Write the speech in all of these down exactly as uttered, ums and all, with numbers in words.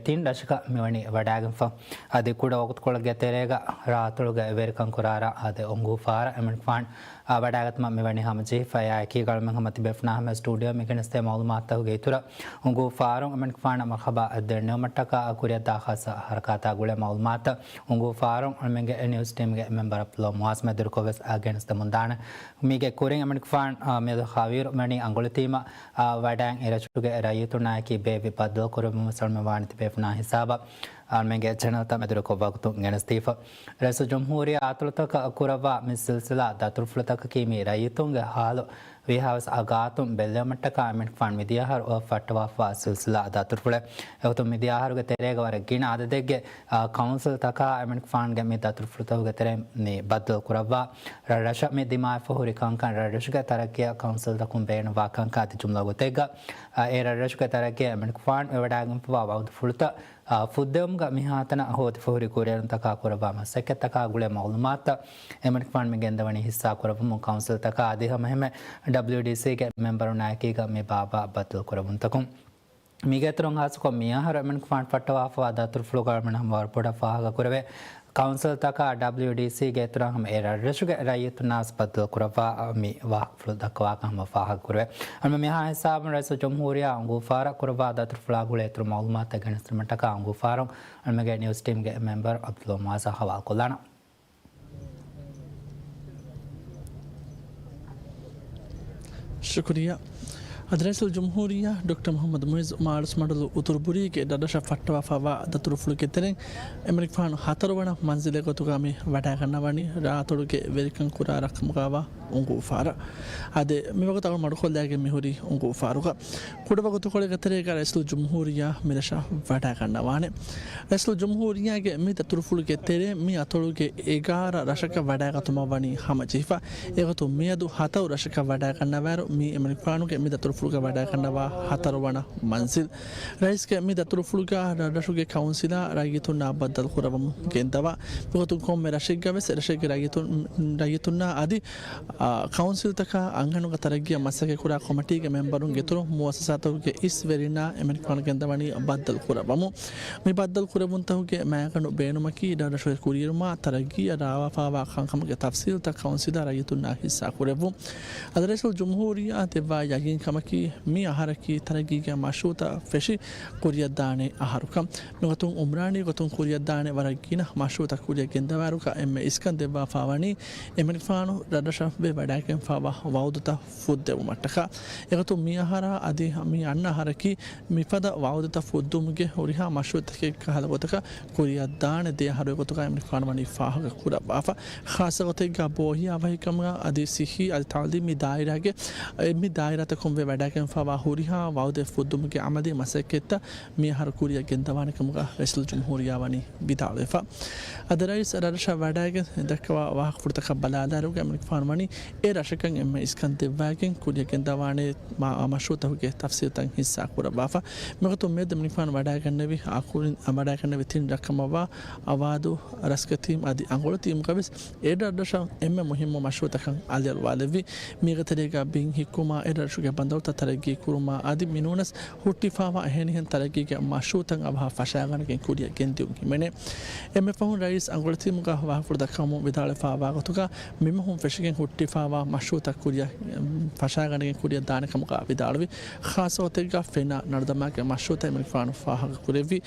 ތިން ރަށަކަށް މިވަނީ ވަޑައިގެންފަ. އަދި ކުޑަ ވަގުތުކޮޅެއްގެ ތެރޭގަ ރާއަތޮޅުގެ ވެރިކަން ކުރާ ރަށް އަދި އުނގޫފާރަށް އެމަނިކުފާނު އާ، ވަޑައިގަތުމަށް މިވަނީ ހަމަޖެހިފަ. އެއާއެކީ އަޅުމެން ހަމަ ތިބޭފުޅުންނާ ހަމަ ސްޓޫޑިއޯ މި ގެނެސްދޭ މައުލޫމާތުތަކުގެ އިތުރަށް އުނގޫފާރުން އެމަނިކުފާނަށް މަރުހަބާ ދެންނެވުމަށްޓަކާ ކުރިއަށްދާ ޚާއްސަ ހަރަކާތާ ގުޅޭ މައުލޫމާތުތައް އުނގޫފާރުން އަޅުމެންގެ ނިއުސް ޓީމްގެ މެމްބަރު އަބްދުﷲ މުޢާޒް މެދުވެރިކޮށް ވެސް އާ، ގެނެސްދެމުންދާނެ. މީގެ ކުރިން އެމަނިކުފާނު އާ، މިއަދު ހަވީރު ވަނީ އަނގޮޅިތީމަށް އާ، ވަޑައިގެން އެރަށުގެ ރައްޔިތުންނާއެކީ ބޭއްވި ބައްދަލުކުރެއްވުމަށް އަޅުމެން ވާނެ ތިބޭފުޅުންނާ ހިސާބަށް އަޅުމެންގެ ޗެނަލްތައް މެދުވެރިކޮށް ވަގުތު ގެނެސްދީފަ. ރައީސުލްޖުމްހޫރިއްޔާ އަތޮޅުތަކަށް ކުރައްވާ މި ސިލްސިލާ ދަތުރުފުޅުތަކަކީ މި ރައްޔިތުންގެ ހާލު ވީހާވެސް އަގާތުން ބެއްލެވުމަށްޓަކާ އެމަނިކުފާނު މިދިޔަ އަހަރު ފައްޓަވާފަވާ ސިލްސިލާ ދަތުރުފުޅެއް. އެގޮތުން މިދިޔަ އަހަރުގެ ތެރޭގަ ވަރަށް ގިނަ އަދަދެއްގެ އާ، ކައުންސިލްތަކާ އެމަނިކުފާނުގެ މި ދަތުރުފުޅުތަކުގެ ތެރެއިން މި ބައްދަލު ކުރައްވާ. ރަށްރަށަށް މި ދިމާވެފަ ހުރި ކަންކަން ރަށްރަށުގެ ތަރައްގީއަށް ކައުންސިލްތަކުން ބޭނުންވާ ކަންކަން އަދި ޖުމްލަ ގޮތެއްގަ، އާ، އެ ރަށްރަށުގެ ތަރައްގީއަށް އެމަނިކުފާނު ވެވަޑައިގެންފަވާ ވައުދުފުޅުތައް، އާ، ފުއްދެވުމުގަ މިހާތަނަށް ހޯދިފަ ހުރި ކުރިއެރުންތަކާ ކުރައްވާ މަސައްކަތްތަކާ ގުޅޭ މައުލޫމާތުތައް އެމަނިކުފާނު މި ގެންދަވަނީ ހިއްސާ ކުރައްވަމުން ކައުންސިލްތަކާ އަދި ހަމަ އެހެންމެ ޑަބްލިއުޑީސީގެ މެމްބަރުންނާއެކީގަ މި ބާއްވާ ބައްދަލު ކުރެވުންތަކުން. މީގެ އިތުރުން ހާއްސަކޮށް މިއަހަރު އެމަނިކުފާނު ފައްޓަވާފަވާ ދަތުރުފުޅުގަ އަޅުމެން ހަމަ ވަރަށް ބޮޑަށް ފާހަގަ ކުރެވޭ. ކައުންސިލްތަކާ ޑަބްލިއުޑީސީގެ އިތުރަށް ހަމަ އެ ރަށްރަށުގެ ރައްޔިތުންނާސް ބައްދަލު ކުރައްވާ މި ވާހަކަފުޅު ދައްކަވާކަށް ހަމަ ފާހަގަ ކުރެވޭ. އަޅުމެން މިހާ ހިސާބުން ރައީސުލްޖުމްހޫރިއްޔާ އުނގޫފާރަށް ކުރައްވާ ދަތުރުފުޅާ ގުޅޭ އިތުރު މައުލޫމާތުތައް ގެނެސްދިނުމަށްޓަކާ އުނގޫފާރުން އަޅުމެންގެ ނިއުސް ޓީމްގެ މެމްބަރު އަބްދުﷲ މުޢާޒަށް ހަވާލުކޮށްލާނަން. ޝުކުރިއްޔާ. އަދި ރައީސުލްޖުމްހޫރިއްޔާ ޑޮކްޓަރ މުޙައްމަދު މުޢިއްޒު މާޅޮސްމަޑުލު އުތުރު ބުރީގެ ރަށްރަށަށް ފައްޓަވާފަވާ ދަތުރުފުޅުގެ ތެރެއިން އެމަނިކުފާނު ހަތަރުވަނަ މަންޒިލެއް ގޮތުގަ މި ވަޑައިގަންނަވަނީ ރާއަތޮޅުގެ ވެރިކަން ކުރާ ރަށްކަމުގައިވާ އުނގޫފާރަށް. އާދެ، މިވަގުތު އަޅު މަޑުކޮށްލައިގެން މިހުރީ އުނގޫފާރުގަ. ކުޑަވަގުތުކޮޅެއްގެ ތެރޭގަ ރައީސުލްޖުމްހޫރިއްޔާ މިރަށަށް ވަޑައިގަންނަވާނެ. ރައީސުލްޖުމްހޫރިއްޔާގެ މި ދަތުރުފުޅުގެ ތެރޭ މި އަތޮޅުގެ އެގާރަ ރަށަކަށް ވަޑައިގަތުމަށް ވަނީ ހަމަޖެހިފަ. އެގޮތުން މިއަދު ހަތަރު ރަށަކަށް ވަޑައިގަންނަވާއިރު، މީ އެމަނިކުފާނުގެ މި ދަތުރުފުޅުގަ ވަޑައިގަންނަވާ ހަތަރުވަނަ މަންޒިލް. ރައީސްގެ މި ދަތުރުފުޅުގަ ރަށްރަށުގެ ކައުންސިލާ ރައްޔިތުންނާ ބައްދަލު ކުރައްވަމުން ގެންދަވާ. މިގޮތުން ކޮންމެ ރަށެއްގަވެސް ރަށެއްގެ ރައްޔިތުން، ރައްޔިތުންނާ އަދި އާ، ކައުންސިލްތަކާ އަންހެނުންގެ ތަރައްގީއަށް މަސައްކަތްކުރާ ކޮމިޓީގެ މެމްބަރުންގެ އިތުރުން މުއައްސަސާތަކުގެ އިސް ވެރިންނާ އެމަނިކުފާނު ގެންދަވަނީ ބައްދަލު ކުރައްވަމުން. މި ބައްދަލު ކުރެއްވުންތަކުގެ މައިގަނޑު ބޭނުމަކީ ރަށްރަށުގެ ކުރިއެރުމާ ތަރައްގީއަށް ރާވާފަވާ ކަންކަމުގެ ތަފްސީލްތައް ކައުންސިލާ ރައްޔިތުންނާ ހިއްސާ ކުރެއްވުން. އަދި ރައީސުލްޖުމްހޫރިއްޔާ ދެއްވާ ޔަގީންކަމަކީ މި އަހަރަކީ ތަރައްގީގެ މަޝްރޫޢުތައް ފެށި ކުރިއަށްދާނެ އަހަރުކަން. މިގޮތުން އުމްރާނީ ގޮތުން ކުރިއަށްދާނެ ވަރަށް ގިނަ މަޝްރޫޢުތައް ކުރިއަށް ގެންދަވާއިރުގަ އެންމެ އިސްކަން ދެއްވާފަ ވަނީ އެމަނިކުފާނު ރަށްރަށަށް ވެވަޑައިގެންފަވާ ވަޢުދުތައް ފުއްދެވުމަށްޓަކާ. އެގޮތުން މި އަހަރާ އަދި މި އަންނަ އަހަރަކީ މިފަދަ ވަޢުދުތައް ފުއްދުމުގެ ހުރިހާ މަޝްރޫޢުތަކެއް ކަހަލަ ގޮތަކަށް ކުރިއަށްދާނެ ދެ އަހަރު ގޮތުގަ އެމަނިކުފާނު ވަނީ ފާހަގަ ކުރައްވާފަ. ޚާއްޞަ ގޮތެއްގަ ބޯހިޔާވަހިކަމާ އަދި ސިއްހީ އަދި ތަޢުލީމީ ދާއިރާގެ އެ މި ދާއިރާތަކުން ވެވަޑައިގެންފަވާ ހުރިހާ ވަޢުދެއް ފުއްދުމުގެ ޢަމަލީ މަސައްކަތްތައް މި އަހަރު ކުރިއަށް ގެންދަވާނެ ކަމުގަ ރައީސުލްޖުމްހޫރިއްޔާ ވަނީ ވިދާޅުވެފަ. އަދި ރައީސް ރަށްރަށަށް ވަޑައިގެން ދައްކަވާ ވާހަކަފުޅުތަކަށް ބަލާލާއިރުގަ އެމަނިކުފާނު ވަނީ އެ ރަށަކަށް އެންމެ އިސްކަން ދެއްވައިގެން ކުރިއަށް ގެންދަވާނެ މަ-، މަޝްރޫޢުތަކުގެ ތަފްސީލްތައް ހިއްސާ ކުރައްވާފަ. މިގޮތުން މިއަދު އެމަނިކުފާނު ވަޑައިގެންނެވި އާ ކުރިން ވަޑައިގެންނެވި ތިން ރަށްކަމަށްވާ އަވާދު ރަސްގެ ޓީމް އަދި އަނގޮޅު ޓީމުގަވެސް އެ ރަށްރަށަށް އެންމެ މުހިއްމު މަޝްރޫޢުތަކަށް އަލިއަޅުވާލެއްވި. މީގެ ތެރޭގަ ބިން ހިއްކުމާ، އެ ރަށުގެ ބަނދަރުތައް ތަރައްގީ ކުރުމާ އަދި މިނޫނަސް ހުއްޓިފާވާ އެހެނިހެން ތަރައްގީގެ މަޝްރޫޢުތައް އަވަހަށް ފަށާގަނެގެން ކުރިއަށް ގެންދިއުން ހިމެނޭ. އެންމެ ފަހުން ރައީސް އަނގޮޅުތީމުގަ ވާހަކަފުޅު ދައްކަވަމުން ވިދާޅުވެފާވާ ގޮތުގަ މިމަހުން ފެށިގެން ހުއްޓިފާވާ މަޝްރޫޢުތައް ކުރިއަށް ފަށާގަނެގެން ކުރިއަށް ދާނެ ކަމުގަ ވިދާޅުވި. ޚާއްޞަ ގޮތެއްގަ ފެނާ ނަރުދަމާގެ މަޝްރޫޢުތައް އެމަނިކުފާނު ފާހަގަ ކުރެއްވި.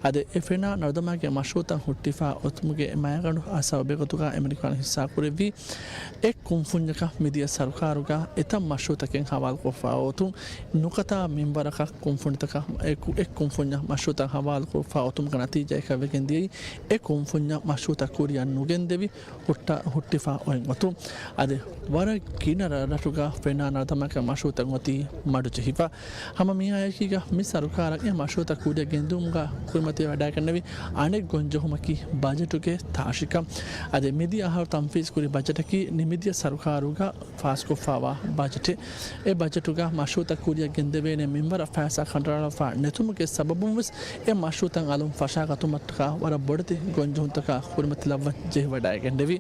އަދި އެ ފެނާ ނަރުދަމާގެ މަޝްރޫޢުތައް ހުއްޓިފާ އޮތުމުގެ މައިގަނޑު ސަބަބެއް ގޮތުގަ އެމަނިކުފާނު ހިއްސާ ކުރެއްވީ، އެއް ކުންފުންޏަކަށް މިދިޔަ ސަރުކާރުގަ އެތައް މަޝްރޫޢުތަކެއް ހަވާލުކޮށްފަ އޮތުން، ނުކަތާ މިންވަރަކަށް ކުންފުނިތަކަށް އެއް ކު-، އެއް ކުންފުންޏަށް މަޝްރޫޢުތައް ހަވާލުކޮށްފަ އޮތުމުގެ ނަތީޖާއަކަށް ވެގެން ދިޔައީ، އެ ކުންފުންޏަށް މަޝްރޫޢުތައް ކުރިއަށް ނުގެންދެވި، ހުއްޓަ-، ހުއްޓިފަ އޮތް އޮތުން. އަދި ވަރަށް ގިނަ ރަށްރަށުގަ ފެނާ ނަރުދަމާގެ މަޝްރޫޢުތައް އޮތީ މަޑުޖެހިފަ. ހަމަ މިއާއެކީގަ މި ސަރުކާރަށް އެ މަޝްރޫޢުތައް ކުރިއަށް ގެންދިއުމުގަ ކުރިމަތިވެވަޑައިގެންނެވި އަނެއް ގޮންޖެހުމަކީ ބަޖެޓުގެ ތާށިކަން. އަދި މިދިޔަ އަހަރު ތަންފީޒުކުރި ބަޖެޓަކީ ނިމިދިޔަ ސަރުކާރުގަ ފާސްކޮށްފަވާ ބަޖެޓެއް. އެ ބަޖެޓުގަ މަޝްރޫޢުތައް ކުރިއަށް ގެންދެވޭނެ މިންވަރަށް ފައިސާ ކަނޑައަޅާފަ ނެތުމުގެ ސަބަބުން ވެސް އެ މަޝްރޫޢުތައް އަލުން ފަށާގަތުމަށްޓަކާ ވަރަށް ބޮޑެތި ގޮންޖެހުންތަކާ ކުރިމަތިލައްވަން ޖެހިވަޑައިގެންނެވި.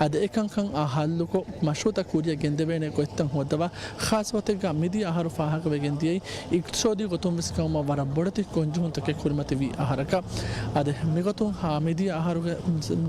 އަދި އެކަންކަން އާ ހައްލުކޮށް، މަޝްރޫޢުތައް ކުރިއަށް ގެންދެވޭނެ ގޮތްތައް ހޯއްދަވާ، ޚާއްޞަ ގޮތެއްގަ މިދިޔަ އަހަރު ފާހަގަވެގެން ދިޔައީ، އިޤްތިޞާދީ ގޮތުން ވެސް ގައުމަށް ވަރަށް ބޮޑެތި ގޮންޖެހުންތަކެއް ކުރިމަތިވީ އަހަރަކަށް. އަދި މިގޮތުން ހާ މިދިޔަ އަހަރުގެ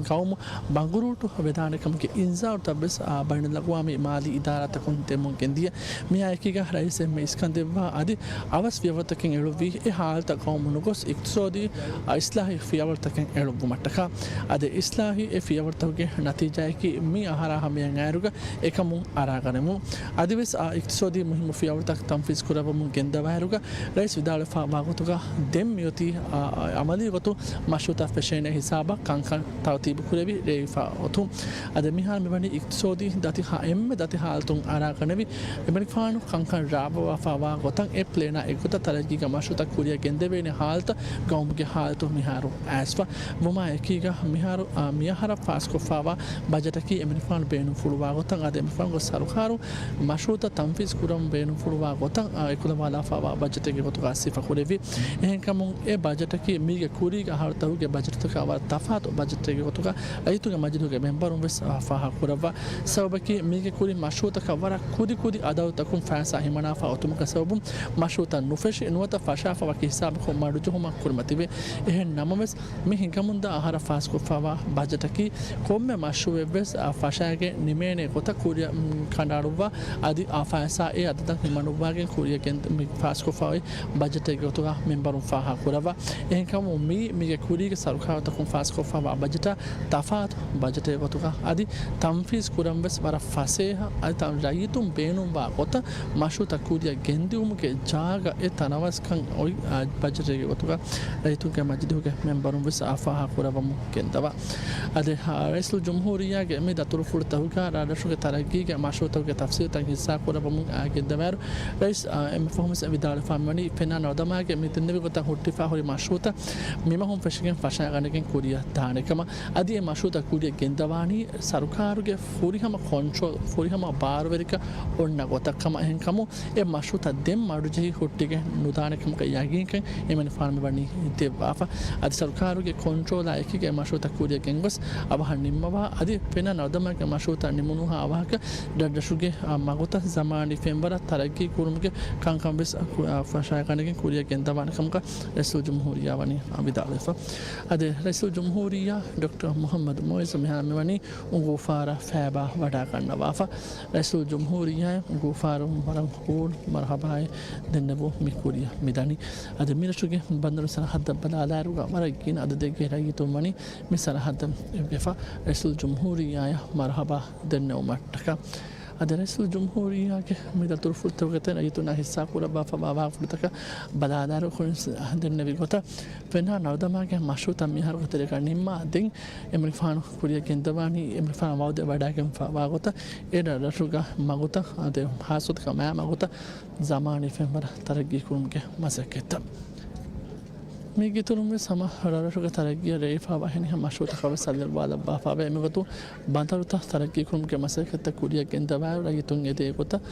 ގައުމު ބަނގުރޫޓު ވެދާނެ ކަމުގެ އިންޒާރުތައް ވެސް އާ ބައިނަލްއަގްވާމީ މާލީ އިދާރާތަކުން ދެމުން ގެންދިޔަ. މިއާ އެކީގަ ރައީސް އެން އެ އިސްކަންދެއްވާ އަދި އަވަސް ފިޔަވަޅުތަކެއް އެޅުއްވީ އެ ހާލަތަށް ގައުމު ނުގޮސް އިޤްތިޞާދީ އިޞްލާޙީ ފިޔަވަޅުތަކެއް އެޅުއްވުމަށްޓަކާ. އަދި އިޞްލާޙީ އެ ފިޔަވަޅުތަކުގެ ނަތީޖާއަކީ މި އަހަރާ ހަމަޔަށް އައިރުގަ އެކަމުން އަރާގަނެވުން. އަދިވެސް އާ އިޤްތިޞާދީ މުހިއްމު ފިޔަވަޅުތައް ތަންފީޒު ކުރައްވަމުން ގެންދަވާއިރުގަ ރައީސް ވިދާޅުވެފައިވާ ގޮތުގަ ދެން މިއޮތީ އާ، އާ، އަމަލީ ގޮތުން މަޝްރޫޢުތައް ފެށޭނެ ހިސާބަށް ކަންކަން ތަރުތީބު ކުރެވި ރޭވިފަ އޮތުން. އަދި މިހާރު މިވަނީ އިޤްތިޞާދީ ދަތި ހާ، އެންމެ ދަތި ހާލަތުން އަރާގަނެވި، އެމަނިކުފާނު ކަންކަން ރާވަވާފައިވާ ގޮތަށް އެ ޕްލޭނާ އެއްގޮތަށް ތަރައްގީގެ މަޝްރޫޢުތައް ކުރިއަށް ގެންދެވޭނެ ހާލަތަށް ގައުމުގެ ހާލަތު މިހާރު އައިސްފަ. ވުމާ އެކީގަ މިހާރު، އާ، މިއަހަރަށް ފާސްކޮށްފައިވާ ބަޖެޓަކީ އެމަނިކުފާނު ބޭނުންފުޅުވާ ގޮތަށް، އަދި އެމަނިކުފާނުގެ ސަރުކާރު މަޝްރޫޢުތައް ތަންފީޒު ކުރަން ބޭނުންފުޅުވާ ގޮތަށް، އާ، އެކުލަވާލާފައިވާ ބަޖެޓެއްގެ ގޮތުގަ ސިފަ ކުރެއްވި. އެހެންކަމުން އެ ބަޖެޓަކީ މީގެ ކުރީގެ އަހަރުތަކުގެ ބަޖެޓުތަކާ ވަރަށް ތަފާތު ބަޖެޓެއްގެ ގޮތުގަ ރައްޔިތުންގެ މަޖިލީހުގެ މެންބަރުން ވެސް، އާ، ފާހަގަ ކުރައްވާ. ސަބަބަކީ މީގެ ކުރިން މަޝްރޫޢުތަކަށް ވަރަށް ކުދި ކުދި އަދަދުތަކުން ފައިސާ ހިމަނާފަ އޮތުމުގެ ސަބަބުން މަޝްރޫޢުތައް ނުފެށި ނުވަތަ ފަށާފަ ވަކި ހިސާބަކުން މަޑުޖެހުމަށް ކުރިމަތިވޭ. އެހެން ނަމަވެސް، މި ހިނގަމުންދާ އަހަރަށް ފާސްކޮށްފައިވާ ބަޖެޓަކީ ކޮންމެ މަޝްރޫޢެއްވެސް، އާ، ފަށާގެން ނިމޭނެ ގޮތަށް ކުރިއަށް، މް، ކަނޑައަޅުއްވާ އަދި އާ ފައިސާ އެ އަދަދަށް ހިމަނުއްވާގެން ކުރިއަށް ގެން މި ފާސްކޮށްފައި ބަޖެޓެއްގެ ގޮތުގަ މެންބަރުން ފާހަގަ ކުރައްވާ. އެހެންކަމުން މީ މީގެ ކުރީގެ ސަރުކާރުތަކުން ފާސްކޮށްފައިވާ ބަޖެޓާ ތަފާތު ބަޖެޓެއް ގޮތުގަ އަދި ތަންފީޒް ކުރަން ވެސް ވަރަށް ފަސޭހަ އަދި ތަން ރައްޔިތުން ބޭނުންވާ ގޮތަށް މަޝްރޫޢުތައް ކުރިއަށް ގެންދިއުމުގެ ޖާގަ އެ ތަނަވަސްކަން އޮތް، އާ، ބަޖެޓެއްގެ ގޮތުގަ ރައްޔިތުންގެ މަޖިލީހުގެ މެންބަރުން ވެސް އާ ފާހަގަ ކުރައްވަމުން ގެންދަވާ. އަދި، އާ، ރައީސުލް ޖުމްހޫރިއްޔާގެ މި ދަތުރުފުޅުތަކުގަ ރަށްރަށުގެ ތަރައްގީގެ މަޝްރޫޢުތަކުގެ ތަފްސީލުތައް ހިއްސާ ކުރައްވަމުން އާ ގެންދަވާއިރު، ރައީސް، އާ، އެން އެ ފަހުމް ވިދާޅުވެފަ މިވަނީ ފެންނާން ނަރުދަމާގެ މި ދެންނެވި ގޮތަށް ހުއްޓިފަ ހުރި މަޝްރޫޢުތައް މިމަހުން ފެށިގެން ފަށާގަނެގެން ކުރިއަށް ދާނެ ކަމަށް، އަދި އެ މަޝްރޫޢުތައް ކުރިއަށް ގެންދަވާނީ ސަރުކާރުގެ ފުރިހަމަ ކޮންޓްރޯލް، ފުރިހަމަ ބާރުވެރިކަން އޮންނަ ގޮތަށް ކަމަށް. އެހެންކަމުން، އެ މަޝްރޫޢުތައް ދެން މަޑުޖެހި ހުއްޓިގެން ނުދާނެ ކަމަކަށް ޔަގީންކަން އެމަނިކުފާނު މިވަނީ ދެއްވާފަ. އަދި ސަރުކާރުގެ ކޮންޓްރޯލާ އެކީގަ އެ މަޝްރޫޢުތައް ކުރިއަށް ގެންގޮސް އަވަހަށް ނިންމަވާ، އަދި ފެންނާން ނަރުދަމާގެ މަޝްރޫޢުތައް ނިމުނުހާ އަވަހަކަށް ރަށްރަށުގެ، އާ، މަގުތައް ޒަމާނީ ފެންވަރަށް ތަރައްގީ ކުރުމުގެ ކަންކަން ވެސް، އާ، ކު-، އާ، ފަށާގަނެގެން ކުރިއަށް ގެންދަވާނެ ކަމަކަށް ރައީސުލް ޖުމްހޫރިއްޔާ ވަނީ ވިދާޅުވެފަ. އަދި ރައީސުލް ޖުމްހޫރިއްޔާ ޑޮކްޓަރ މުޙައްމަދު މުޢިއްޒު މިހާރު މިވަނީ އުނގޫފާރަށް ފައިބާ ވަޑާގަންނަވާފަ. ރައީސުލް ޖުމްހޫރިއްޔާއަށް އުނގޫފާރުން ވަރަށް ޤަބޫލު މަރުޙަބާއެއް ދެންނެވުން މި ކުރިއަށް މިދަނީ. އަދި މިރަށުގެ ބަނދަރު ސަރަޙައްދަށް ބަލާލާއިރުގަ ވަރަށް ގިނަ އަދަދެއްގެ ރައްޔިތުން ވަނީ މި ސަރަޙައްދަށް އެއްވެފަ. ރައީސުލް ޖުމްހޫރިއްޔާއަށް މަރުޙަބާ ދެންނެވުމަށްޓަކާ. އަދި ރައީސުލް ޖުމްހޫރިއްޔާގެ މި ދަތުރުފުޅުތަކުގެ ތެރެއިން ރައްޔިތުންނާ ހިއްސާ ކުރައްވާފައިވާ ވާހަކަފުޅުތަކަށް ބަލާލާއިރު ކުރިން ދެންނެވި ގޮތަށް، ފެންނާން ނަރުދަމާގެ މަޝްރޫޢުތައް މިހާރުގެ ތެރޭގަ ނިންމާ ދެން އެމަނިކުފާނު ކުރިއަށް ގެންދަވާނީ އެމަނިކުފާނު ވައުދެއް ވަޑާގެންފައިވާ ގޮތަށް އެ ރަށްރަށުގަ މަގުތައް އަދި ހާއްސަ ގޮތަކަށް މާ މަގުތައް ޒަމާނީ ފެންވަރަށް ތަރައްގީ ކުރުމުގެ މަސައްކަތްތައް. މީގެ އިތުރުން ވެސް ހަމަ ރަށްރަށުގެ ތަރައްގީއަށް ރޭވިފައިވާ އެހެނިހެން މަޝްރޫޢުތަކަށް ވެސް ސަލްވާލައްވާފައިވޭ. މިގޮތުން ބަނދަރުތައް ތަރައްގީ ކުރުމުގެ މަސައްކަތްތައް ކުރިއަށް ގެންދަވާއިރު ރައްޔިތުން އެދޭ ގޮތަށް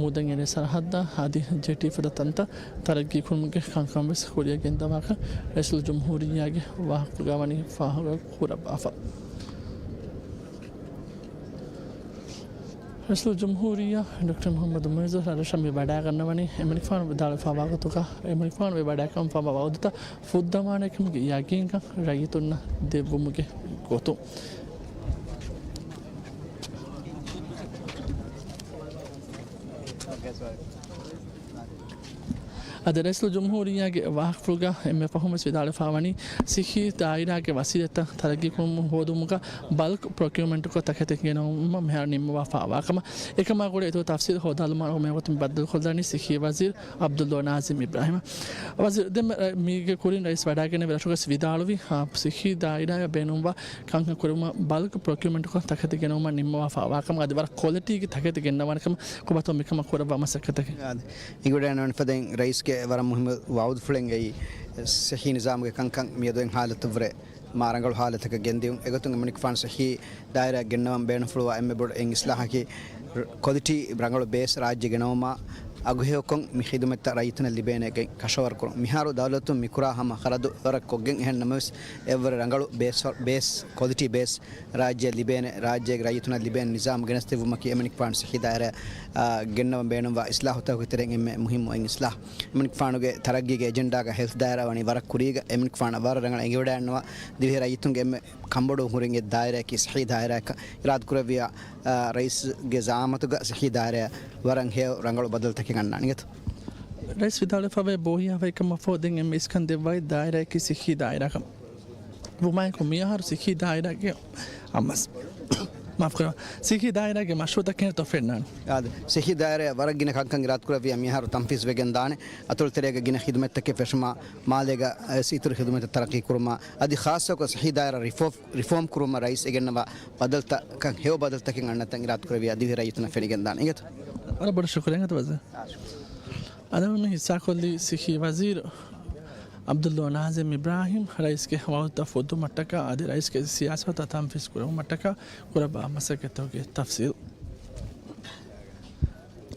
މޫދަން އެރޭ ސަރަހައްދާ އަދި ޖެޓީ ފަދަ ތަންތައް ތަރައްގީ ކުރުމުގެ ކަންކަން ވެސް ކުރިއަށް ގެންދަވާކަން ރައީސުލް ޖުމްހޫރިއްޔާގެ ވާހަކަފުޅުގަ ވަނީ ފާހަގަ ކުރައްވާފަ. ރައީސުލް ޖުމްހޫރިއްޔާ ޑޮކްޓަރ މުޙައްމަދު މުޢިއްޒު ރަށްރަށަށް މި ވަޑާގަންނަވަނީ އެމަނިކުފާނު ވިދާޅުވެފައިވާ ގޮތުގަ، އެމަނިކުފާނު ވެ ވަޑާކަންފައިވާ ވައުދުތައް ފުއްދަވާނެ ކަމުގެ ޔަގީންކަން ރައްޔިތުންނަށް ދެއްވުމުގެ ގޮތުން. އަދި ރައީސުލް ޖުމްހޫރިއްޔާގެ ވާހަކަފުޅުގަ އެންމެ ފަހުން ވެސް ވިދާޅުވެފައިވަނީ، ޞިއްޙީ ދާއިރާގެ ވަސީލަތްތައް ތަރައްގީކުރުމަށް ހޯދުމުގަ ބަލްކް ޕްރޮކިއުމަންޓްކޮށް ތަކެތި ގެނައުމަށް މިހާރު ނިންމަވާފައިވާ ކަމަށް. އެކަމާ ގުޅޭ އިތުރު ތަފްސީލް ހޯދާލުމަށް މިވަގުތު ބައްދަލުކޮށްލަނީ ޞިއްޙީ ވަޒީރު ޢަބްދުﷲ ނާޒިމް އިބްރާހިމް. ވަޒީރު ދެން މީގެ ކުރިން ރައީސް ވަޑާގެންނެވި ރަށުގަސް ވިދާޅުވި، އާ، ޞިއްޙީ ދާއިރާއަށް ބޭނުންވާ ކަންކަން ކުރުމަށް ބަލްކް ޕްރޮކިއުމަންޓްކޮށް ތަކެތި ގެނައުމަށް ނިންމަވާފައިވާ ކަމަށް އަދި ވަރަށް ކޮލިޓީގެ ތަކެތި ގެންނަވާނެ ކަމަށް ކޮބާތޯ މިކަމަށް ކުރައްވާ މަސައްކަތަކީ. އިނގުޑޭން ފަދައިން ރައީސްގެ ވަރަށް މުހިއްމު ވައުދުފުޅެއް އެއީ، ޞިއްޙީ ނިޒާމުގެ ކަންކަން މިއަދު އެއް ހާލަތަށްވުރެ މާ ރަނގަޅު ހާލަތަކަށް ގެންދިޔުން. އެގޮތުން އެމަނިކުފާނު ޞިއްޙީ ދާއިރާ ގެންނަވަން ބޭނުންފުޅުވާ އެންމެ ބޮޑު އެއް އިސްލާހަކީ، ރ-، ކޮލިޓީ ރަނގަޅު ބޭސް ރާއްޖެ ގެނައުމާ، އަގުހެޔޮކޮށް މި ޚިދުމަތްތައް ރައްޔިތުންނަށް ލިބޭނެގެން ކަށަވަރުކުރުން. މިހާރު ދައުލަތުން މިކުރާ ހަމަ ޚަރަދު ވަރަށް ކޮށްގެން އެހެން ނަމަވެސް، އެއްވަރަށް ރަނގަޅު ބޭސް، ބޭސް ކޮލިޓީ ބޭސް ރާއްޖެއަށް ލިބޭނެ، ރާއްޖޭގެ ރައްޔިތުންނަށް ލިބޭނެ ނިޒާމް ގެނެސްދެއްވުމަކީ އެމަނިކުފާނު ސިއްހީ ދާއިރާ، އާ، ގެންނަވަން ބޭނުންވާ އިސްލާހުތަކުގެ ތެރެއިން އެންމެ މުހިއްމު އެއް އިސްލާހް. އެމަނިކުފާނުގެ ތަރައްގީގެ އެޖެންޑާގަ ހެލްތް ދާއިރާ ވަނީ ވަރަށް ކުރީގަ، އެމަނިކުފާނަށް ވަރަށް ރަނގަޅަށް އެނގިވަޑައިގަންނަވާ ދިވެހި ރައްޔިތުންގެ އެންމެ ކަންބޮޑުވުން ހުރި އެއް ދާއިރާއަކީ ސިއްހީ ދާއިރާއަކަށް އިރާދަކުރެއްވިޔާ، އާ، ރައީސްގެ ޒައާމަތުގަ ސިއްހީ ދާއިރާ ވަރަށް ހެޔޮ ރަނގަޅު ބަދަލުތަކެއް އަންނާނެ އިނގޭތަ؟ ރައީސް ވިދާޅުވެފަވޭ ބޯހިޔާވަހިކަމަށްފަހު ދެން އެންމެ އިސްކަން ދެއްވައި ދާއިރާއަކީ ސިއްހީ ދާއިރާކަން. ވުމާއެކު މިއަހަރު ސިއްހީ ދާއިރާގެ އަމަސް، މާފުކުރައްވާ، ސިއްހީ ދާއިރާގެ މަޝްރޫއުތައް ކިހިނެއްތޯ ފެންނާނެ؟ އާދެ، ސިއްހީ ދާއިރާ ވަރަށް ގިނަ ކަންކަން އިރާދަކުރެއްވިޔާ މިއަހަރު ތަންފީޒު ވެގެން ދާނެ. އަތޮޅު ތެރޭގަ ގިނަ ޚިދުމަތްތަކެއް ފެށުމާ، މާލޭގަ އައިސް އިތުރު ޚިދުމަތްތައް ތަރައްޤީ ކުރުމާ، އަދި ޚާއްޞަކޮށް ސިއްހީ ދާއިރާ ރިފޯ-، ރިފޯމް ކުރުމަށް ރައީސް އެގެންނަވާ ބަދަލުތަކަށް ހެޔޮ ބަދަލުތަކެއް އަންނަތަން އިރާދަކުރެއްވިޔާ ދިވެހި ރައްޔިތުންނަށް ފެނިގެންދާނެ އިނގޭތަ؟ ވަރަށް ބޮޑަށް ޝުކުރިއްޔާ ވަޒީރު. އަދި މި ހިއްސާކޮށްލީ ސިއްހީ ވަޒީރު ޢަބްދުﷲ ނާޒިމް އިބްރާހިމް ރައީސްގެ ވަޢުދުތައް ފުއްދުމަށްޓަކާ އަދި ރައީސްގެ ސިޔާސަތުތައް ތަންފީޒު ކުރެއްވުމަށްޓަކާ ކުރައްވާ މަސައްކަތްތަކުގެ ތަފްސީލް.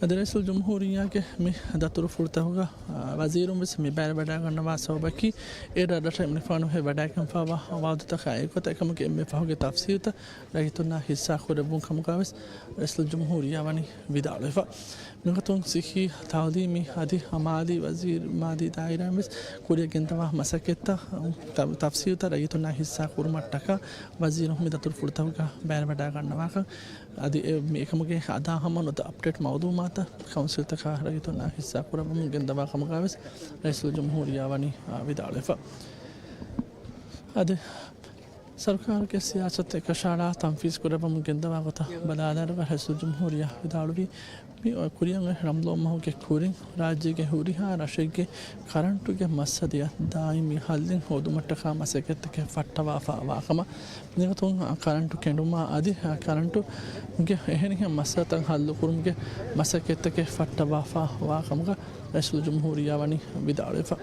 އަދި ރައީސުލްޖުމްހޫރިއްޔާގެ މި ދަތުރުފުޅުތަކުގަ، އާ، ވަޒީރުން ވެސް މި ބައިވެވަޑައިގަންނަވާ ސަބަބަކީ، އެ ރަށްރަށަށް އެމަނިކުފާނު ވެވަޑައިގެންފާވާ ވަޢުދުތަކާ އެއްގޮތަށް އެކަމުގެ އެންމެ ފަހުގެ ތަފްސީލުތައް ރައްޔިތުންނާ ހިއްސާ ކުރެއްވުން ކަމުގަވެސް ރައީސުލްޖުމްހޫރިއްޔާ ވަނީ ވިދާޅުވެފަ. މިގޮތުން ސިއްހީ، ތަޢުލީމީ އަދި މާލީ ވަޒީރު، މާލީ ދާއިރާއިން ވެސް ކުރިއަށް ގެންދަވާ މަސައްކަތްތައް، ތަ-، ތަފްސީލުތައް ރައްޔިތުންނާ ހިއްސާ ކުރުމަށްޓަކާ ވަޒީރުން މި ދަތުރުފުޅުތަކުގަ ބައިވެވަޑައިގަންނަވާކަން އަދި އެ މި އެކަމުގެ އަދާ ހަމަ ނުދަ އަޕްޑޭޓް މައުލޫމާތަށް ކައުންސިލްތަކާ ރައްޔިތުންނާ ހިއްސާ ކުރައްވަމުން ގެންދަވާ ކަމުގަވެސް ރައީސުލްޖުމްހޫރިއްޔާ ވަނީ، އާ، ވިދާޅުވެފަ. އަދި ސަރުކާރުގެ ސިޔާސަތު އެކަށައަޅާ ތަންފީޒު ކުރައްވަމުން ގެންދަވާ ގޮތަށް ބަލާލާއިރު ރައީސުލްޖުމްހޫރިއްޔާ ވިދާޅުވީ، މި ކުރިއަށް އޮތް ރަމްޟާން މަހުގެ ކުރިން ރާއްޖޭގެ ހުރިހާ ރަށެއްގެ ކަރަންޓުގެ މައްސަލަޔަށް ދާއިމީ ހައްލެއް ހޯދުމަށްޓަކާ މަސައްކަތްތަކެއް ފައްޓަވާފަ ވާކަމަށް، މިގޮތުން ކަރަންޓު ކެނޑުމާ އަދި ކަރަންޓުގެ އެހެނިހެން މައްސަލަތައް ހައްލުކުރުމުގެ މަސައްކަތްތަކެއް ފައްޓަވާފަ ވާކަމުގަ ރައީސުލްޖުމްހޫރިއްޔާ ވަނީ ވިދާޅުވެފަ.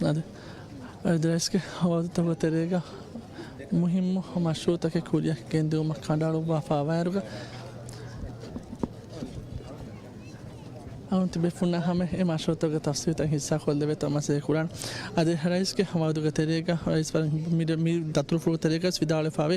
އަދި ރައީސްގެ ވަޢުދުތަކުގެ ތެރޭގަ މުހިއްމު މަޝްރޫޢުތަކެއް ކުރިއަށް ގެންދިއުމަށް ކަނޑައަޅުއްވާފަ ވާއިރުގަ، އަޅުން ތިބޭފުންނާ ހަމަ އެ މަޝްރޫޢުތަކުގެ ތަފްސީލުތައް ހިއްސާކޮށްލެވޭތޯ މަސައްކަތް ކުރާނެ. އަދި ރައީސްގެ ވަޢުދުގެ ތެރޭގަ ރައީސް ވަރަށް މި، މި ދަތުރުފުޅު ތެރޭގަ ވިދާޅުވެފަވޭ،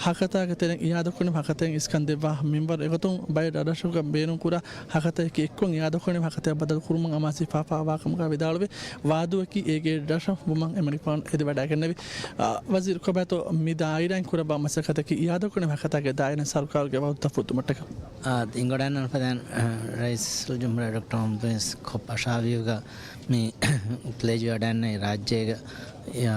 ހަކަތާގެ ތެރެއިން އިއާދަކުރަނިވި ހަކަތައިން އިސްކަން ދެއްވާ މިންވަރު އެގޮތުން ބައެއް ރަށްރަށުގަ ބޭނުންކުރާ ހަކަތައަކީ އެއްކޮށް އިއާދަކުރަނިވި ހަކަތައަށް ބަދަލު ކުރުމަށް އަމާޒުވެފަ ވާކަމުގަ ވިދާޅުވެ، ވާދޫއަކީ އޭގެ ރަށަށް ވުމަށް އެމަނިކުފާނު އެދިވަޑައިގެންނެވި. އާ، ވަޒީރު ކޮބާތޯ މި ދާއިރާއިން ކުރައްވާ މަސައްކަތަކީ އިއާދަކުރަނިވި ހަކަތާގެ ދާއިރާއިން ސަރުކާރުގެ ވަޢުދުތައް ފުއްދުމަށްޓަކާ؟ އާ، އިނގޮޑައިން ފަދައިން، އާ، ރައީސުލްޖުމްހޫރިއްޔާ ޑޮކްޓަރ މުޙައްމަދު ބިން އިސް ކޮށް އަށާވީގަ މި ޕްލެޖް ވެވަޑައިގެންނެވި ރާއްޖޭގަ، އާ،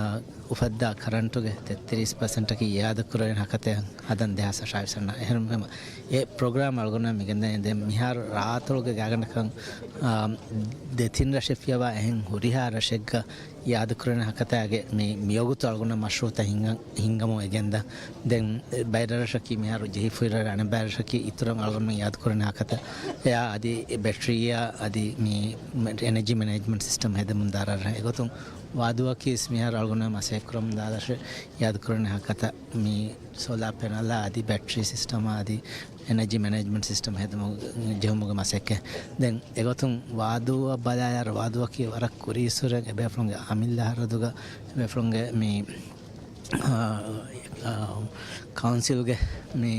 އުފައްދާ ކަރަންޓުގެ ތެއްތިރީސް ޕަސެންޓަކީ އިއާދަކުރެވޭނެ ހަކަތައެއް ހަދަން ދެހާސް އަށާވީސް އަންނަ. އެހެންވީމަ އެ ޕްރޮގްރާމް އަޅުގަނޑު މިގެންދަނީ ދެން މިހާރު ރާއަތޮޅުގެ ގާތްގަނޑަކަށް، އާ، ދެތިން ރަށެއް ފިޔަވާ އެހެން ހުރިހާ ރަށެއްގަ އިއާދަކުރެވޭނެ ހަކަތާގެ މި، މިވަގުތު އަޅުގަނޑަށް މަޝްރޫޢުތައް ހިންގަ-، ހިންގަމުން އެ ގެންދަނީ. ދެން ބައެއް ރަށްރަށަކީ މިހާރު ޖެހިފައިވާ ރަށް، އަނެއް ބައެއް ރަށަކީ އިތުރަށް އަޅުގަނޑު އިއާދަކުރެވޭނެ ހަކަތަ އެއާ އަދި ބެޓްރީއާ އަދި މި އެނަޖީ މެނޭޖްމަންޓް ސިސްޓަމް ހެދެމުން ދާ ރަށް. އެގޮތުން ވާދޫއަކީ ވެސް މިހާރު އަޅުގަނޑު މަސައްކަތް ކުރަމުން ދާ ރަށެއް. އިއާދަކުރެވޭނެ ހަކަތަ މި ސޯލާ ޕެނަލް އަދި ބެޓްރީ ސިސްޓަމް އަދި އެނަޖީ މެނޭޖްމަންޓް ސިސްޓަމް ހެދުމު-، ޖެހުމުގެ މަސައްކަތް. ދެން އެގޮތުން ވާދޫއަށް ބަލާލާއިރު ވާދޫއަކީ ވަރަށް ކުރީއްސުރެ އެބޭފުޅުންގެ އަމިއްލަ ހަރަދުގަ އެބޭފުޅުންގެ މި، އާ، އާ، ކައުންސިލްގެ މި،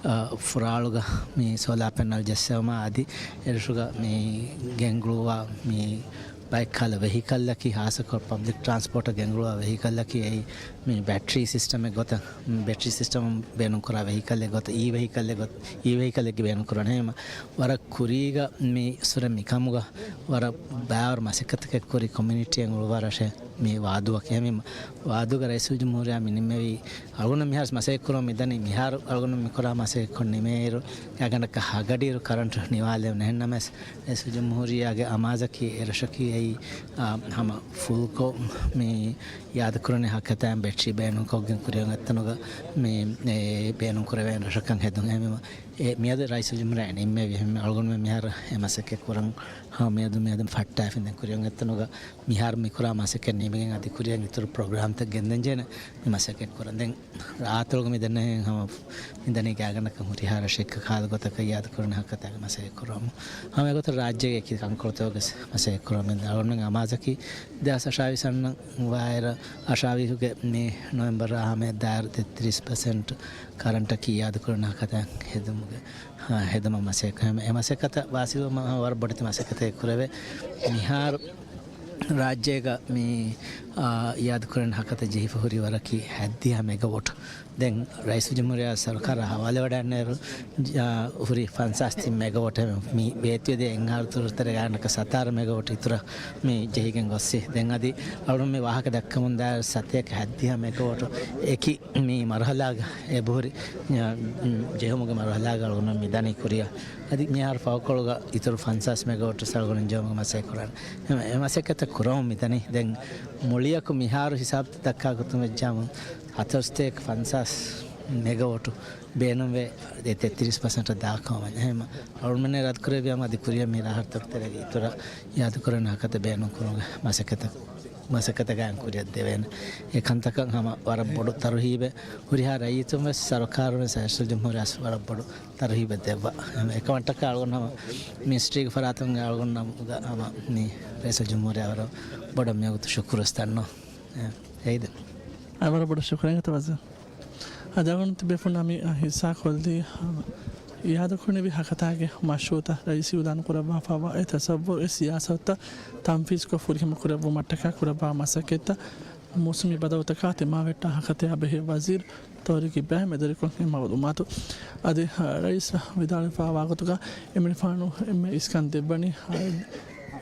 އާ، ފުރާޅުގަ މި ސޯލާ ޕެނަލް ޖެއްސެވުމާ އަދި އެރަށުގަ މި ގެންގުޅުއްވާ މި ބައެއްކަހަލަ ވެހިކަލްއަކީ، ހާއްސަކޮށް ޕަބްލިކް ޓްރާންސްޕޯޓަށް ގެންގުޅުއްވާ ވެހިކަލްއަކީ އެއީ މި ބެޓްރީ ސިސްޓަމެއް ގޮތަށް، މި ބެޓްރީ ސިސްޓަމް ބޭނުންކުރާ ވެހިކަލްއެއް ގޮތަށް، އީ ވެހިކަލްއެއް ގޮތަށް، އީ ވެހިކަލްއެއްގެ ބޭނުންކުރަން. އެހެންވީމަ ވަރަށް ކުރީގަ މި އިތުރަށް މިކަމުގަ ވަރަށް ބާރު މަސައްކަތަކެއް ކުރި ކޮމިއުނިޓީއެއް އުޅުއްވާ ރަށެއް މި ވާދޫއަކީ. އެހެންވީމަ ވާދޫގަ ރައީސުލްޖުމްހޫރިއްޔާ މި ނިންމެވީ، އަޅުގަނޑު މިހާރު މަސައްކަތް ކުރަމުން މިދަނީ، މިހާރު އަޅުގަނޑު މިކުރާ މަސައްކަތް ނިމޭއިރު ގާތްގަނޑަކަށް ހަގަޑިއިރު ކަރަންޓު ނިވާލެވުނު. އެހެންނަމަވެސް ރައީސުލްޖުމްހޫރިއްޔާގެ އަމާޒަކީ އެރަށަކީ އެއީ، އާ، ހަމަ ފުލްކޮށް މި އިއާދަކުރަނިވި ހަކަތައިން ބެޓްރީ ބޭނުންކޮށްގެން ކުރިއަށް އޮތްތަނުގަ މި، އެ، ބޭނުންކުރެވޭނެ ރަށަކަށް ހެދުން. އެހެންވީމަ އެ މިއަދު ރައީސުލްޖުމްހޫރިއްޔާ ނިންމެވި އެހެން އަޅުގަނޑުމެން މިހާރު އެ މަސައްކަތް ކުރަން ހަމަ މިއަދު މިއަދު ފައްޓާފިން ދެން ކުރިއަށް އޮތްތަނުގަ މިހާރު މިކުރާ މަސައްކަތް ނިމިގެން އަދި ކުރިއަށް އިތުރު ޕްރޮގްރާމްތައް ގެންދަން ޖެހޭނެ މި މަސައްކަތް ކުރަން. ދެން ރާއަތޮޅުގަ މި ދެންނެވި ހަމަ މިދަނީ ގާތްގަނޑަކަށް ހުރިހާ ރަށެއްގެ ކަހަލަ ގޮތަކަށް އިއާދަކުރަން ހަކަތާގެ މަސައްކަތް ކުރަމު. ހަމަ އެގޮތަށް ރާއްޖޭގެ އެކި ކަންކޮޅުތަކުގެ މަސައްކަތް ކުރަމު. އަޅުގަނޑުމެން އަމާޒަކީ ދެހާސް އަށާވީސް އަންނަ ވާއިރަށް އަށާވީހުގެ މި ނޮވެމްބަރ ހަމަ ދާއިރު ތެއްތިރީސް ޕަސެންޓް ކަރަންޓަކީ އިއާދަކުރަން ހަކަތާ ހެދުމުގެ، ހާ، ހެދުމަށް މަސައްކަތް. އެ މަސައްކަތަށް ވާސިލުވުމަށް ވަރަށް ބޮޑެތި މަސައްކަތެއް ކުރެވޭ. މިހާރު ރާއްޖޭގަ މި، އާ، އިއާދަކުރަން ހަކަތަ ޖެހިފަ ހުރި ވަރަކީ ހަތްދިހަ މެގަވޮޓް. ދެން ރައީސުލްޖުމްހޫރިއްޔާ ސަރުކާރަށް ހަވާލުވެވަޑައިގެންނައިރު، ޖާ، ހުރި ފަންސާސް ތިން މެގަވޮޓް މި ވޭތުވެދިޔަ އެއް އަހަރު ދުރުތަރޭގަ އަނެއްކާ ސަތާރަ މެގަވޮޓް އިތުރަށް މި ޖެހިގެން ގޮއްސި. ދެން އަދި އަޅުން މި ވާހަކަ ދައްކަމުން ދާއިރު ސަތޭކަ ހަތްދިހަ މެގަވޮޓް އެކި މި މަރުހަލާގަ އެބަހުރި، ޖެހުމުގެ މަރުހަލާގަ އަޅުގަނޑު މިދަނީ ކުރިއަށް. އަދި މިހާރު ފަހުކޮޅުގަ އިތުރު ފަންސާސް މެގަވޮޓް އަޅުގަނޑު ޖެހުމުގެ މަސައްކަތް ކުރަން. އެ، އެ މަސައްކަތަށް ކުރަމުން މިދަނީ. ދެން މުޅިއަކު މިހާރު ހިސާބު ދައްކާ ގޮތުން ވެއްޖާމު، ހަތަރުސަތޭކަ ފަންސާސް މެގަވޮޓު ބޭނުންވޭ އެ ތެއްތިރީސް ޕަސެންޓަށް ދާކަމަށް. އެހެން އަޅުމެންނެ ރަދްކުރެއްވިޔާމު އަދި ކުރިއަށް މި ރަށްތަކު ތެރޭގަ އިތުރަށް އިއާދަކުރަން ހަކަތަ ބޭނުންކުރުމުގެ މަސައްކަތަށް، މަސައްކަތަކަށް ކުރިއަށް ދެވޭނެ. އެ ކަންތަކަށް ހަމަ ވަރަށް ބޮޑު ތަރުހީބެއް ހުރިހާ ރައްޔިތުން ވެސް ސަރުކާރުން ވެސް ރައީސުލްޖުމްހޫރިއްޔާ ވެސް ވަރަށް ބޮޑު ތަރުހީބެއް ދެއްވާ. އެކަމަށްޓަކާ އަޅުގަނޑު ހަމަ މިނިސްޓްރީގެ ފަރާތުން އަޅުގަނޑު ހަމަ މި ރައީސުލްޖުމްހޫރިއްޔާ ވަރަށް ބޮޑަށް މިވަގުތު ޝުކުރު ވެސް ދަންނަވަން. އެ، އެއީ ދެން. އަ، ވަރަށް ބޮޑަށް ޝުކުރެއް އެނގޭތަ ވަޒީރު. އަދި އަޅުގަނޑު ތިބޭފުޅުންނާ މި، އަ، ހިއްސާ ކޮށްލީ، އަ، އިއާދަކުރެއްވި ހަކަތާގެ މަޝްރޫއުތައް ރައީސް އިއުލާން ކުރައްވާފައިވާ އެ ތަސައްވުރު އެ ސިޔާސަތުތައް ތަންފީޒުކޮށް ފުރިހަމަ ކުރެއްވުމަށްޓަކާ ކުރައްވާ މަސައްކަތްތައް މޫސުމީ ބަދަލުތަކާ ތިމާވެއްޓާ ހަކަތަޔާ ބެހޭ ވަޒީރު ތައުރީގް އިބްރާހިމް މެދުވެރިކޮށް އެ މައުލޫމާތު. އަދި، އަ، ރައީސް ވިދާޅުވެފައިވާ ގޮތުގަ އެމަނިކުފާނު އެންމެ އިސްކަން ދެއްވަނީ، އަ،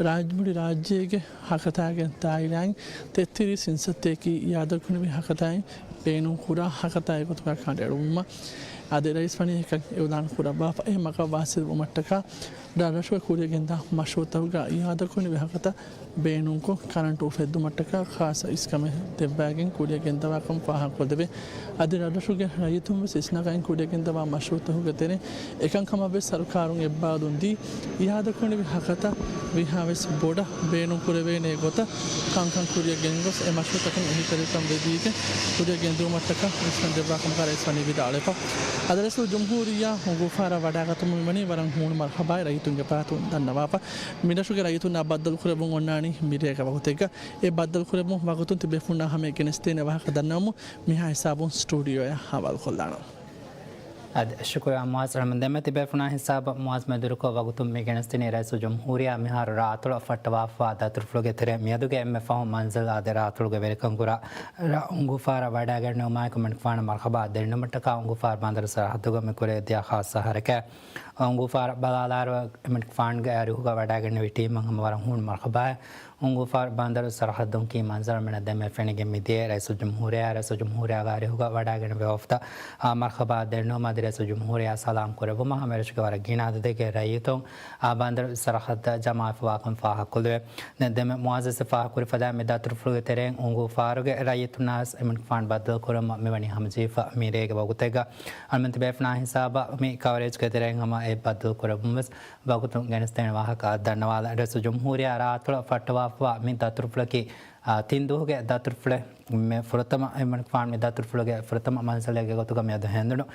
ރާއްޖެ، މުޅި ރާއްޖޭގެ ހަކަތާގެ ދާއިރާއިން ތެއްތިރީސް އިންސައްތައަކީ އިއާދަކުރެއްވި ހަކަތާއިން ބޭނުންކުރާ ހަކަތާއެއް ގޮތުގަ ކަނޑައެޅުވުމަށް. އަދި ރައީސް ވަނީ އެކަން އިއުލާން ކުރައްވާފަ އެ މަގަށް ވާސިލްވުމަށްޓަކާ ރަށްރަށުގަ ކުރިއަށް ގެންދާ މަޝްރޫއުތަކުގަ އިއާދަކުރެއްވި ހަކަތަ ބޭނުންކޮށް، ކަރަންޓު އުފެއްދުމަށްޓަކާ ޚާއްޞަ އިސްކަމެއް ދެއްވާގެން ކުރިއަށް ގެންދަވާކަން ފާހަގަކޮށްދެވޭ. އަދި ރަށްރަށުގެ ރައްޔިތުން ވެސް އިސްނަގައިން ކުރިއަށް ގެންދަވާ މަޝްރޫއުތަކުގެ ތެރެއިން އެކަންކަމަށް ވެސް ސަރުކާރުން އެއްބާރުލުން ދީ، އިއާދަކުރެއްވި ހަކަތަ ވީހާވެސް ބޮޑަށް ބޭނުން ކުރެވޭނެ ގޮތަށް ކަންކަން ކުރިއަށް ގެންގޮސް، އެ މަޝްރޫއުތަކުން އެހީތެރިކަން ވެދީގެން ކުރިއަށް ގެންދިއުމަށްޓަކާ އިސްކަން ދެއްވާ ކަމަކާ ރައީސް ވަނީ ވިދާޅުވެފަ. އަދި ރައީސުލްޖުމްހޫރިއްޔާ އުނގޫފާރަށް ވަޑާގަތުމުން މިވަނީ ވަރަށް ހޫނު މަރުހަބާއެއް ރައްޔިތުންގެ ފަރާތުން ދަންނަވާފަ. މިރަށުގެ ރައްޔިތުންނާ ބައްދަލުކުރެއްވުން އޮންނާނީ މިރޭގެ ވަގުތެއްގަ. އެ ބައްދަލުކުރެއްވުން ވަގުތުން ތިބޭފުޅުންނާ ހަމަޔަށް ގެނެސްދޭނެ ވާހަކަ ދަންނަވަމުން މިހާ ހިސާބުން ސްޓޫޑިއޯއަށް ހަވާލުކޮށްލާނަން. އަދި ޝުކުރާ މުއާޒް އަޅުމެން. ދެމެ ތިބޭފުޅުންނާ ހިސާބަށް މުއާޒް މެދުވެރިކޮށް ވަގުތުން މި ގެނެސްދިނީ ރައީސުލްޖުމްހޫރިއްޔާ މިހާރު ރާއަތޮޅަށް ފައްޓަވާފައިވާ ދަތުރުފުޅުގެ ތެރެއިން މިއަދުގެ އެންމެ ފަހު މަންޒިލް އާދެ ރާއަތޮޅުގެ ވެރިކަން ކުރާ ރ-، އުނގޫފާރަށް ވަޑައިގެންނެވުމާއެކު އެމަނިކުފާނަށް މަރުހަބާ ދެންނެވުމަށްޓަކާ އުނގޫފާރު ބަނދަރު ސަރަހައްދުގަ މި ކުރެވިދިޔަ ޚާއްޞަ ހަރަކާތް. އުނގޫފާރަށް ބަލާލާއިރު އެމަނިކުފާނުގެ އަރިހުގަ ވަޑައިގެންނެވި ޓީމަށް ހަމަ ވަރަށް ހޫނު މަރުހަބާ. އުނގޫފާރު ބަނދަރު ސަރަހައްދުން ކީ މަންޒަރު މިނަށް ދެމެ ފެނިގެން މިދިޔަ ރައީސުލްޖުމްހޫރިއްޔާ، ރައީސުލްޖުމްހޫރިއްޔާގެ އަރިހުގަ ވަޑައިގެންނެވި ވަފްދަށް މަރުހަބާ ދެންނެވުމަށް އަދި ރައީސުލްޖުމްހޫރިއްޔާ ސަލާމް ކުރެއްވުމަށް ހަމަ އެރަށުގެ ވަރަށް ގިނަ އަދަދެއްގެ ރައްޔިތުން އާ ބަނދަރު ސަރަހައްދަށް ޖަމާވެފަވާކަން ފާހަގަކޮށްލެވޭ. ދެން ދެމެ މުއާޒް ވެސް ފާހަގަކުރި ފަދައިން މި ދަތުރުފުޅުގެ ތެރެއިން އުނގޫފާރުގެ ރައްޔިތުންނާ ވެސް އެމަނިކުފާނު ބައްދަލު ކުރުމަށް މިވަނީ ހަމަޖެހިފަ މިރޭގެ ވަގުތެއްގަ. އަޅުމެން ތިބޭފުޅުންނާ ހިސާބަށް މި ކަވަރޭޖްގެ ތެރެއިން ހަމަ އެ ބައްދަލު ކުރެއްވުން ވެސް ވަގުތުން ގެނެސްދޭނެ ވާހަކަ ދަންނަވާލަން. ރައީސުލްޖުމްހޫރިއްޔާ ރާއަތޮޅަށް ފައްޓަވާފައިވާ މި ދަތުރުފުޅަކީ، އާ، ތިން ދުވަހުގެ ދަތުރުފުޅެއް. މި ފުރަތަމަ އެމަނިކުފާނު މި ދަތުރުފުޅުގެ ފުރަތަމަ މަންޒިލެއްގެ ގޮތުގަ މިއަދު ހެނދުނު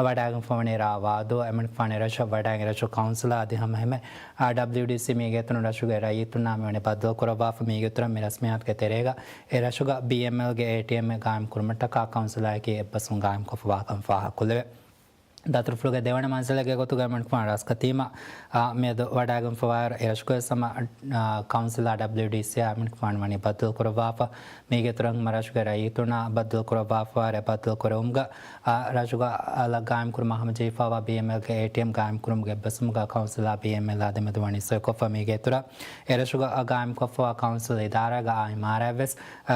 ވަޑައިގެންފަވަނީ ރ. ވާދޫ. އެމަނިކުފާނު އެރަށަށް ވަޑައިގެން އެރަށު ކައުންސިލާ އަދި ހަމަ އެހެމެ، އާ، ޑަބްލިއުޑީސީ މީގެ އިތުރުން ރަށުގެ ރައްޔިތުންނާ މިވަނީ ބައްދަލު ކުރައްވާފަ. މީގެ އިތުރަށް މި ރަސްމިއްޔާތުގެ ތެރޭގަ އެ ރަށުގަ ބީއެމްއެލްގެ އޭޓީއެމްއެއް ގާއިމް ކުރުމަށްޓަކާ ކައުންސިލާއެކީ އެއްބަސްވުން ގާއިމްކޮށްފަވާކަން ފާހަގަކޮށްލެވޭ. ދަތުރުފުޅުގެ ދެވަނަ މަންޒިލެއްގެ ގޮތުގަ އެމަނިކުފާނު ރަސްކަތީމަ، އާ، މިއަދު ވަޑައިގެންފަވާއިރު އެރަށުގަވެސް ހަމަ، އާ، ކައުންސިލާ ޑަބްލިއުޑީސީއާ އެމަނިކުފާނު ވަނީ ބައްދަލު ކުރައްވާފަ. މީގެ އިތުރަށް ހަމަ ރަށުގެ ރައްޔިތުންނާ ބައްދަލު ކުރައްވާފަވާއިރު އެ ބައްދަލު ކުރެވުމުގަ، އާ، ރަށުގަ އަލަށް ގާއިމްކުރުމަށް ހަމަޖެހިފައިވާ ބީއެމްއެލްގެ އޭޓީއެމް ގާއިމްކުރުމުގެ އެއްބަސްވުމުގަ ކައުންސިލާ ބީއެމްއެލްއާ ދެމެދު ވަނީ ސޮއިކޮށްފަ. މީގެ އިތުރަށް އެރަށުގަ ގާއިމްކޮށްފައިވާ ކައުންސިލް އިދާރާގެ އާ އިމާރާތްވެސް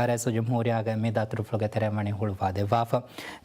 ރައީސުލްޖުމްހޫރިއްޔާގެ މި ދަތުރުފުޅުގެ ތެރެއިން ވަނީ ހުޅުވާ ދެއްވާފަ.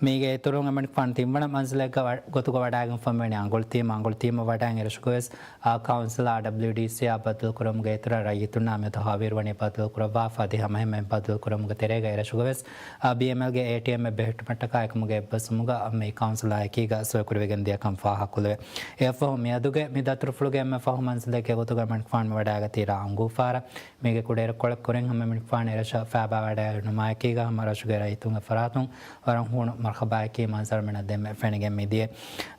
މީގެ އިތުރުން އެމަނިކުފާނު ތިންވަނަ މަންޒިލެއްގަ ވަ-، ގޮތުގަ ވަޑައިގެންފަ މިވަނީ އަނގޮޅި ތީމަ. އަނގޮޅި ތީމަށް ވަޑައިގެން އިރަށުގަވެސް، އާ، ކައުންސިލާ ޑަބްލިޔުޑީސީއާ ބައްދަލުކުރުމުގެ އިތުރަށް ރައްޔިތުންނާ މިއަދު ހަވީރުވަނީ ބައްދަލުކުރައްވާފަ. އަދި ހަމައެހެންމެ ބައްދަލުކުރުމުގެ ތެރޭގަ އިރަށުގަވެސް، އާ، ބީއެމްއެލްގެ އޭޓީއެމްއެއް ބެހެއްޓުމަށްޓަކާ އެކަމުގެ އެއްބަސްވުމުގަ މި ކައުންސިލާ އެކީގަ ސޮއިކުރިވެގެން ދިޔަކަން ފާހަގަކޮށްލެވޭ. އެއަށްފަހު މިއަދުގެ މި ދަތުރުފުޅުގެ އެންމެ ފަހު މަންޒިލެއްގެ ގޮތުގަ މިނިކުފާނު މި ވަޑައިގަތީ ރ. އަނގޫފާރަށް. މީގެ ކުޑައިރުކޮޅެއް ކުރިން ހަމަ މިނިކުފާނު އިރަށަށް ފައިބާވަޑައިގެންނުމާއެކީގަ ހަމަ ރަށުގެ ރައްޔިތުންގެ ފަރާތުން ވަރަށް ހޫނު މަރްހަބާއެކީ މަންޒަރު މިނަށް ދެންމެ ފެނިގެން މިދިޔަ.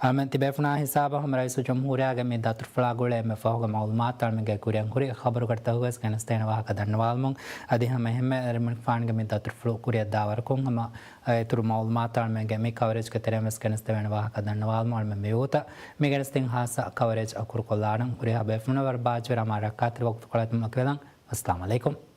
އަޅަމެން ތިބޭފުޅާ ހިސާބަށް ހަމަ ރައީސުލްޖުމްހޫރިއްޔާގެ މި ދަތުރުފުޅާ ގުޅޭ އެންމެ ފަހުގެ މައުލޫމާތު އަޅަމެންގެ ކުރިއަށް ހުރި ޚަބަރުގަޑިތަކުގަވެސް ގެނެސްދޭނެ ވާހަކަ ދަންނަވާލަމުން. އަދި ހަމައެހެންމެ މިނިކުފާނުގެ މި ދަތުރުފުޅު ކުރިއަށް ދާވަރަކުން ހަމަ އިތުރު މައުލޫމާތު އަޅަމެންގެ މި ކަވަރޭޖްގެ ތެރެއިން ވެސް ގެނެސްދެވޭނެ ވާހަކަ ދަންނަވާލަމުން. އަޅަމެން މިވަގުތަށް މި ގެނެސްދިން ހާއްސަ ކަވަރޭޖް އަކުރުކޮށްލާނަން. ހުރިހާ ބޭފުޅުންނަށް ވަރަށް ބާއްޖަވެރި ހަމަ ރައްކާތެރި ވަގުތުކޮޅެއް ދިނުމަށް ވައްސަލާމް އަލައިކުމް.